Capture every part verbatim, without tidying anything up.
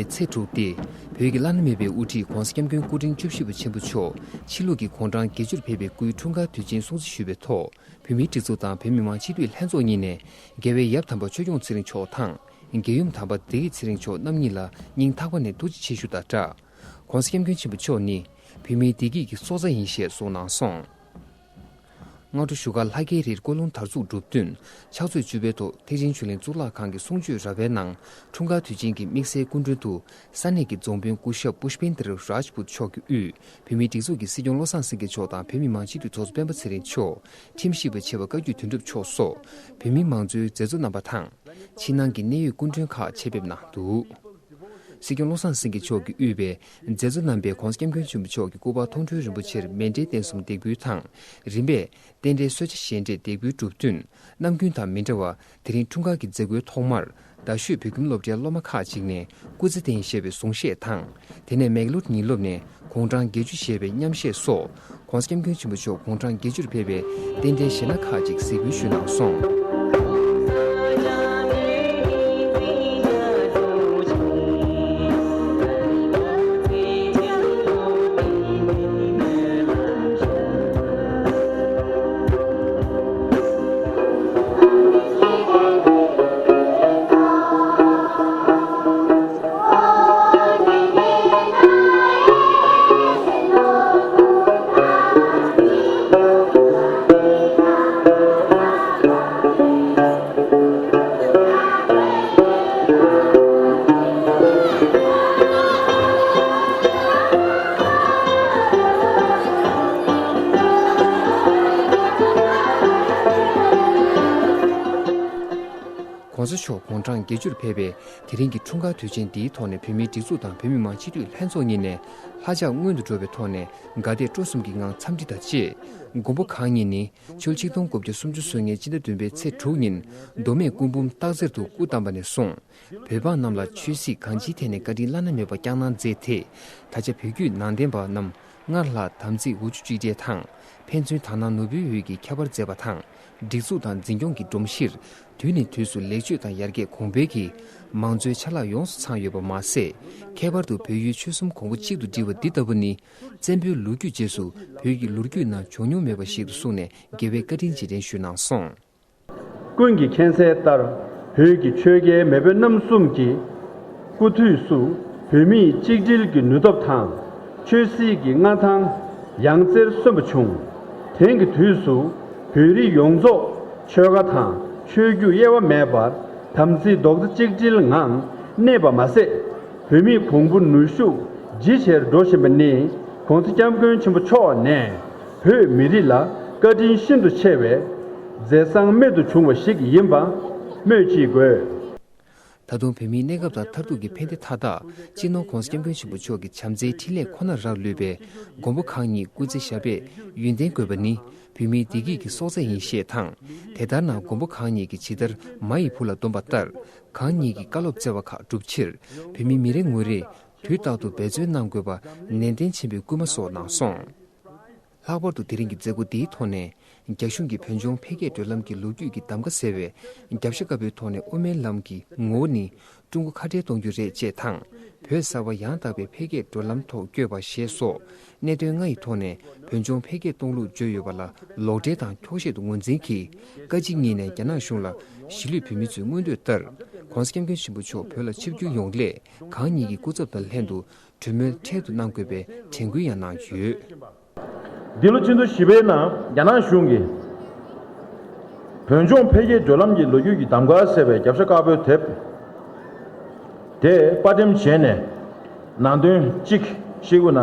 ཚེས་དྲུག་སྟེ། བོད་ཀྱི་བླ་ན་མེད་པའི་དབུ་ཁྲིད་༧གོང་ས་༧སྐྱབས་མགོན་སྐུ་ཕྲེང་བཅུ་བཞི་པ་ཆེན་པོ་མཆོག་ཕྱི་ལུགས་ཀྱི་དགུང་གྲངས་བརྒྱད་ཅུར་ཕེབས་པའི་སྐུའི་འཁྲུངས་སྐར་དུས་ཆེན་སྲུང་བརྩི་ཞུས་པའི་ཐོག་བོད་མིའི་སྒྲིག་འཛུགས་དང་བོད་མི་མང་སྤྱི་འཐུས་ལྷན་ཚོགས་གཉིས་ནས་རྒྱལ་བའི་ཡབ་དམ་པ་ཆོས་སྐྱོང་ཚེ་རིང་མཆོག་དང་། རྒྱལ་ཡུམ་དམ་པ་བདེ་སྐྱིད་ཚེ་རིང་མཆོག་རྣམ་གཉིས་ལ་སྙིང་ཐག་པ་ནས་ཐུགས་རྗེ་ཆེ་ཞུ་དང་སྦྲགས། ༧གོང་ས་༧སྐྱབས་མགོན་ཆེན་པོ་མཆོག་ནི་བོད་མིའི་བདེ་སྐྱིད་ཀྱི་སྲོག་རྩ་ཡིན་ཞེས་གསུངས་གནང་སོང་། སྔ་དྲོ་བཞུགས་སྒར་ལྷ་རྒྱལ་རིར་སྐུ་རླུང་དར་འཛུགས་གྲུབ་བསྟུན་ཕྱག་ཚོད་བཅུ་པའི་ཐོག་ཐེག་ཆེན་ཆོས་གླིང་གཙུག་ལག་ཁང་གི་གསུང་ཆོས་ར་བའི་ནང་འཁྲུངས་སྐར་དུས་ཆེན་གྱི་དམིགས་བསལ་སྐུ་མགྲོན་དུ་ས་གནས་ཀྱི་རྫོང་དཔོན་སྐུ་ཞབས་པུཤ་པེན་དྲ་རཱཇ་པུཏ་མཆོག་གིས་དབུས་བོད་མིའི་སྒྲིག་འཛུགས་ཀྱི་སྲིད་སྐྱོང་བློ་བཟང་སེང་གེ་མཆོག་དང་བོད་མི་མང་སྤྱི་འཐུས་ཚོགས་གཙོ་སྤེན་པ་ཚེ་རིང་མཆོག་ཁྲིམས་ཞིབ་པ་ཆེ་བ་བཀའ་བརྒྱུད་དོན་གྲུབ་མཆོག་སོགས་བོད་མི་མང་གཙོའི་མཛད་གཙོ་རྣམ་པ་དང་། ཕྱི་ནང་གི་གནད་ཡོད་སྐུ་མགྲོན་ཁག་ཆེད་ཕེབས་གནང་འདུག། སྲིད་སྐྱོང་བློ་བཟང་སེང་གེ་མཆོག་གིས་དབུས་པའི་མཛད་གཙོ་རྣམ་པས་༧གོང་ས་༧སྐྱབས་མགོན་ཆེན་པོ་མཆོག་གི་སྐུ་པར་མཐོང་གྲོལ་རིན་པོ་ཆེར་མཎྜལ་རྟེན་གསུམ་འདེགས་འབུལ་དང་། རིམ་པས་རྟེན་འབྲེལ་གསོལ་ཇ་བཞེས་འབྲས་འདེགས་འབུལ་གྲུབ་བསྟུན། ནམ་རྒྱུན་དང་མི་འདྲ་བར་དེ་རིང་འཁྲུངས་སྐར་གྱི་མཛད་སྒོའི་ཐོག་མར་རྡ་ཤོད་བོད་ཁྱིམ་སློབ་གྲྭའི་སློབ་མ་ཁག་ཅིག་ནས་སྐུ་ཚེ་བརྟན་ཞེས་པའི་གཟུངས་བཞེས་དང་། དེ་ནས་མེག་ལོར་ཉིན་སློབ་ནས་དགུང་གྲངས་བརྒྱད་ཅུ་བཞེས་པའི་མཉམ་གཞས་སོགས་༧གོང་ས་༧སྐྱབས་མགོན་ཆེན་པོ་མཆོག་དགུང་གྲངས་བརྒྱད་ཅུར་ཕེབས་པའི་རྟེན་འབྲེལ་གཞས་སྣ་ཁག་ཅིག་གཟིགས་འབུལ་ཞུས་གནང་སོང་། ༸གོང་ས་མཆོག་དགུང་གྲངས་བརྒྱད་ཅུར་ཕེབས་པའི་དེ་རིང་གི་འཁྲུངས་སྐར་དུས་ཆེན་འདིའི་ཐོག་ནས་བོད་མིའི་སྒྲིག་འཛུགས་དང་བོད་མི་མང་སྤྱི་འཐུས་ལྷན་ཚོགས་གཉིས་ནས་ལྷ་ལྕགས་སྔོན་དུ་འགྲོ་བའི་ཐོག་ནས་དགའ་དད་སྤྲོ་གསུམ་གྱི་ངང་འཚམས་འདྲི་དང་བཅས། མགོན་པོ་གང་ཉིད་ནི་ཕྱི་ལོ་ཆིག་སྟོང་དགུ་བརྒྱ་སུམ་ཅུ་སོ་ལྔའི་སྤྱི་ཟླ་བདུན་པའི་ཚེས་དྲུག་ཉིན་མདོ་སྨད་སྐུ་འབུམ་སྟག་རྩེར་དུ་སྐུ་བལྟམས་པ་ནས་བཟུང་། བོད་འབངས་རྣམས་ལ་ཆོས་སྲིད་གང་ཅིའི་ཐད་ནས་བཀའ་དྲིན་བླ་ན་མེད་པ་བསྐྱངས་གནང་མཛད་དེ། ད་ཆ་བོད་བརྒྱུད་ནང་བསྟན་པ་རྣམས་སྔར་ལྷག་དམ་ཚིག་དབུ་ཁྱུད་གཅིག་སྒྲིལ་དང་། ཕན་ཚུན་དག་སྣང་ནོར་བུའི་འོད་ཀྱིས་ཁྱད་པར་མཛད་པ་དང་། སྒྲིག་འཛུགས་དང་འཛིན་སྐྱོང་གི་སྒྲོམ་གཞིར་དུས་ནས་དུས་སུ་ལེགས་བཅོས་དང་ཡར་རྒྱས་གོང་འཕེལ་གྱིས་མང་གཙོའི་ཆ་ལག་ཡོངས་སུ་ཚང་ཡོད་པ་མ་ཟད། ཁྱད་པར་དུ་བོད་ཡུལ་ཆོལ་གསུམ་གོང་བུ་གཅིག་ཏུ་སྒྲིལ་བ་འདི་ལྟ་བུ་ནི་བཙན་པོའི་ལོ་རྒྱུས་རྗེས་སུ་བོད་ཀྱི་ལོ་རྒྱུས་ནང་བྱུང་མྱོང་མེད་པ་ཞིག་ཏུ་གསུངས་ནས་རྒྱལ་བའི་བཀའ་དྲིན་རྗེས་དྲན་ཞུས་གནང་སོང་། ཀུན་གྱིས་མཁྱེན་གསལ་ལྟར། བོད་ཀྱི་ཆོས་རྒྱལ་མེས་དབོན་རྣམ་གསུམ་གྱི་སྐུ་དུས་སུ་བོད་མིས་གཅིག་སྒྲིལ་གྱི་ནུས་སྟོབས་དང་ཆོས་སྲིད་ཀྱི་མངའ་ཐང་ཡང་རྩེར་སོན་པ་བྱུང་། དེང་གི་དུས་སུ་བོད་རིགས་ཡོངས་རྫོགས་ཆོལ་ཁ་དང་ཆོས་བརྒྱུད་དབྱེ་བ་མེད་པར་དམ་ཚིག་རྡོག་རྩ་གཅིག་སྒྲིལ་ངང་གནས་པ་མ་ཟད། བོད་མིའི་གོང་བུ་ནུས་ཤུགས་ཇེ་ཆེར་འགྲོ་བཞིན་པ་ནི་༸གོང་ས་༸སྐྱབས་མགོན་ཆེན་པོ་མཆོག་ནས་བོད་མི་རིགས་ལ་བཀའ་དྲིན་ཤིན་ཏུ་ཆེ་བའི་མཛད་བཟང་རྨད་དུ་བྱུང་བ་ཞིག་ཡིན་པ་སྨོས་ཅི་དགོས། ད་དུང་བོད་མིའི་གནས་སྐབས་དང་མཐར་ཐུག་གི་ཕན་བདེ་མཐའ་དག་སྤྱི་ནོར་༸གོང་ས་༸སྐྱབས་མགོན་ཆེན་པོ་མཆོག་གི་བྱམས་བརྩེའི་འཕྲིན་ལས་ཁོ་ནར་རག་ལུས་པའི་མགོན་པོ་གང་ཉིད་སྐུ་ཚེ་ཞབས་པད་ཡུན་བརྟན་དགོས་པ་ནི་བོད་མིའི་བདེ་སྐྱིད་ཀྱི་སྲོག་རྩ་ཡིན་ཞེས་དང་། དེ་ལྟར་ན་མགོན་པོ་གང་ཉིད་ཀྱིས་ཇི་ལྟར་མ་ཡི་བུ་ལ་འདོམས་པ་ལྟར། གང་ཉིད་ཀྱི་བཀའ་སློབ་བསྩལ་བ་ཁག་བསྒྲུབ་ཕྱིར་བོད་མི་མི་རེ་ངོ་རེས་དུས་རྟག་ཏུ་འབད་བརྩོན་གནང་དགོས་པ་ནན་ཏན་ཆེན་པོས་སྐུལ་མ་སོགས་གནང་སོང་། ལྷག་པར་དུ་དེ་རིང་གི་མཛད་སྒོ་འདིའི་ཐོག་ནས་རྒྱ་གཞུང་གིས་བོད་ལྗོངས་འཕེལ་རྒྱས་བགྲོད་ལམ་གྱི་ལོ་རྒྱུས་ཀྱི་གདམ་ག་ཟེར་བའི་རྒྱབ་ཤ་དཀར་པོའི་ཐོག་ནས་དབུ་མའི་ལམ་གྱི་ངོ་བོ་ནི་ཀྲུང་གོ་ཁ་བྲལ་གཏོང་རྒྱུ་རེད་ཅེས་དང་། བོད་གསར་པ་ཡང་དག་པའི་འཕེལ་རྒྱས་བགྲོད་ལམ་ཐོག་བསྐྱོད་པ་ཞེས་སོགས་གནད་དོན་ལྔ་ཡི་ཐོག་ནས་བོད་ལྗོངས་འཕེལ་རྒྱས་གཏོང་ལུགས་བརྗོད་ཡོད་པ་ལ་ལོག་འགྲེལ་དང་འཁྱོག་བཤད་དུ་ངོས་འཛིན་གྱིས་བཀའ་སྤྱི་གཉིས་ནས་རྒྱ་ནག་གཞུང་ལ་གཞིས་ལུས་བོད་མི་ཚོའི་མངོན་འདོད་ལྟར་༸གོང་ས་༸སྐྱབས་མགོན་ཆེན་པོ་མཆོག་བོད་ལ་ཆིབས་བསྒྱུར་ཡོང་སླད་གང་ཉིད་ཀྱི་སྐུ་ཚབ་དང་ལྷན་དུ་གྲོས་མོལ་འཕྲལ་དུ་གནང་དགོས་པའི་དྲན་སྐུལ་ཡང་གནང་ཡོད། འདི་ལོ་ཕྱི་ཟླ་བཞི་པའི་ནང་རྒྱ་ནག་གཞུང་གིས་བོད་ལྗོངས་འཕེལ་རྒྱས་བགྲོད་ལམ་གྱི་ལོ་རྒྱུས་ཀྱི་གདམ་ག་ཟེར་བའི་རྒྱབ་ཤ་དཀར་པོའི་དེབ་དེ་པར་འགྲེམས་བྱས་ནས། ནང་དོན་གཅིག་ཤེས་དགོས་ན།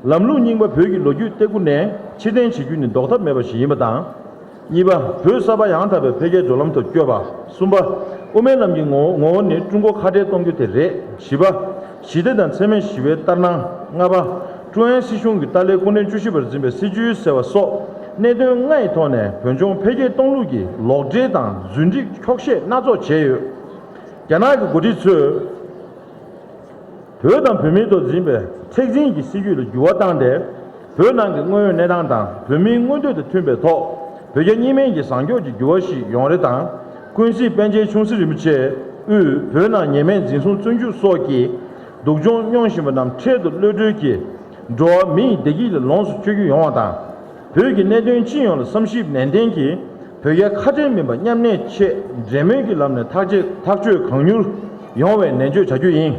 ལམ་ལུགས་རྙིང་པ་བོད་ཀྱི་ལོ་རྒྱུས་སྟེགས་བུ་ནས་ཕྱིར་འཐེན་བྱེད་རྒྱུ་ནི་ཟློག་ཐབས་མེད་པ་ཞིག་ཡིན་པ་དང་། གཉིས་པ། བོད་གསར་པ་ཡང་དག་པའི་འཕེལ་རྒྱས་བགྲོད་ལམ་དུ་བསྐྱོད་པ། གསུམ་པ། དབུ་མའི་ལམ་གྱི་ངོ་ངོ་བོ་ནི་ཀྲུང་གོ་ཁ་བྲལ་གཏོང་རྒྱུ་དེ་རེད། བཞི་པ། ཞི་བདེ་དང་འཚེ་མེད་ཞི་བའི་ལྟར་སྣང་། ལྔ་པ། ཀྲུང་དབྱང་སྲིད་གཞུང་གི་ཏཱ་ལའི་སྐུ་ཕྲེང་བཅུ་བཞི་པར་འཛིན་པའི་སྲིད་བྱུས་ཟེར་བ་སོགས་གནད་དོན་ལྔ་ཡི་ཐོག་ནས་བོད་ལྗོངས་འཕེལ་རྒྱས་གཏོང་ལུགས་ཀྱི་ལོག་འགྲེལ་དང་རྫུན་སྒྲིག་འཁྱོག་བཤད་སྣ་ཚོགས་བྱས་ཡོད། རྒྱ་ནག་གི་འགོ་ཁྲིད་ཚོས། བོད་དང་བོད་མིའི་ཐོག་འཛིན་པའི་མཁྲེགས་འཛིན་གྱི་སྲིད་བྱུས་ལ་འགྱུར་བ་བཏང་སྟེ། བོད་ནང་གི་དངོས་ཡོད་གནས་སྟངས་དང་བོད་མིའི་མངོན་འདོད་དང་མཐུན་པའི་ཐོག་བོད་རྒྱ་གཉིས་སྨན་གྱི་བཟང་ཕྱོགས་ཀྱི་འགྱུར་བ་ཞིག་ཡོང་རེ་དང་། ཀུན་གཟིགས་པཎ་ཆེན་ཆུང་སྲིད་རིན་པོ་ཆེ་དབུས་བོད་ནང་ཉེས་མེད་འཛིན་བཟུང་བཙོན་འཇུག་སོགས་ཀྱི་ སྡུག་སྦྱོང་མྱོང་བཞིན་པ་རྣམས་འཕྲལ་དུ་གློད་གྲོལ་གྱིས། འགྲོ་བ་མི་ཡི་བདེ་སྐྱིད་ལ་ལོངས་སུ་སྤྱོད་རྒྱུ་ཡོང་བ་དང་། བོད་ཀྱི་གནད་དོན་སྤྱི་ཡོངས་ལ་བསམ་ཞིབ་ནན་ཏན་གྱིས། བོད་རྒྱ་ཁ་བྲལ་མིན་པ་མཉམ་གནས་ཆེད་འབྲེལ་མོལ་གྱི་ལམ་ནས་ཐག་གཅོད་ཐག་གཅོད་གང་མྱུར་ཡོང་བའི་ནན་བརྗོད་བྱ་རྒྱུ་ཡིན།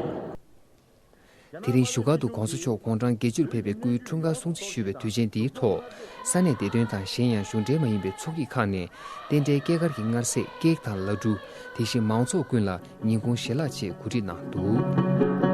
དེ་རིང་བཞུགས་སྒར་དུ་༸གོང་ས་མཆོག་དགུང་གྲངས་བརྒྱད་ཅུར་ཕེབས་པའི་སྐུའི་འཁྲུངས་སྐར་སྲུང་བརྩི་ཞུས་པའི་དུས་ཆེན་འདིའི་ཐོག་ས་གནས་བདེ་དོན་དང་གཞན་ཡང་གཞུང་འབྲེལ་མ་ཡིན་པའི་ཚོགས་སྐྱིད་ཁག་ནས་རྟེན་འབྲེལ་སྐྱེས་སྐར་གྱི་མངར་ཟས་ཀེག་དང་ལ་ཌུ། དེ་བཞིན་མང་ཚོགས་ཀུན་ལ་ཉིན་གུང་ཞལ་ལག་བཅས་གོ་སྒྲིག་གནང་འདུག།